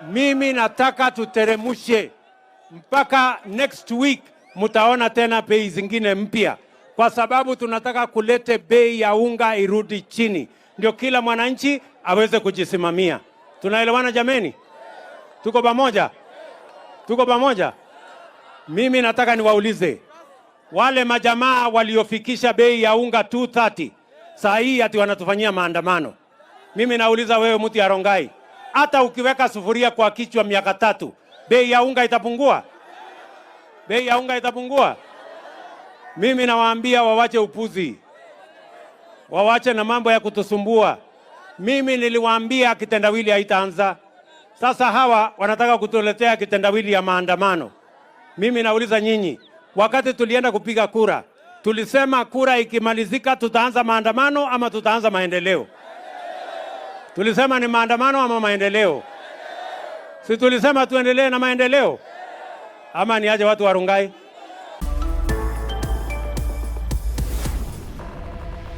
Mimi nataka tuteremushe mpaka next week, mtaona tena bei zingine mpya, kwa sababu tunataka kulete bei ya unga irudi chini, ndio kila mwananchi aweze kujisimamia. Tunaelewana jameni? Tuko pamoja? Tuko pamoja? Mimi nataka niwaulize wale majamaa waliofikisha bei ya unga 230 saa hii ati wanatufanyia maandamano. Mimi nauliza wewe, mtu ya Rongai, hata ukiweka sufuria kwa kichwa miaka 3, bei ya unga itapungua? Bei ya unga itapungua? Mimi nawaambia wawache upuzi, wawache na mambo ya kutusumbua. Mimi niliwaambia kitendawili haitaanza. Sasa hawa wanataka kutuletea kitendawili ya maandamano. Mimi nauliza nyinyi, wakati tulienda kupiga kura, tulisema kura ikimalizika tutaanza maandamano ama tutaanza maendeleo? Tulisema ni maandamano ama maendeleo? Si tulisema tuendelee na maendeleo? Ama ni aje watu wa Rongai?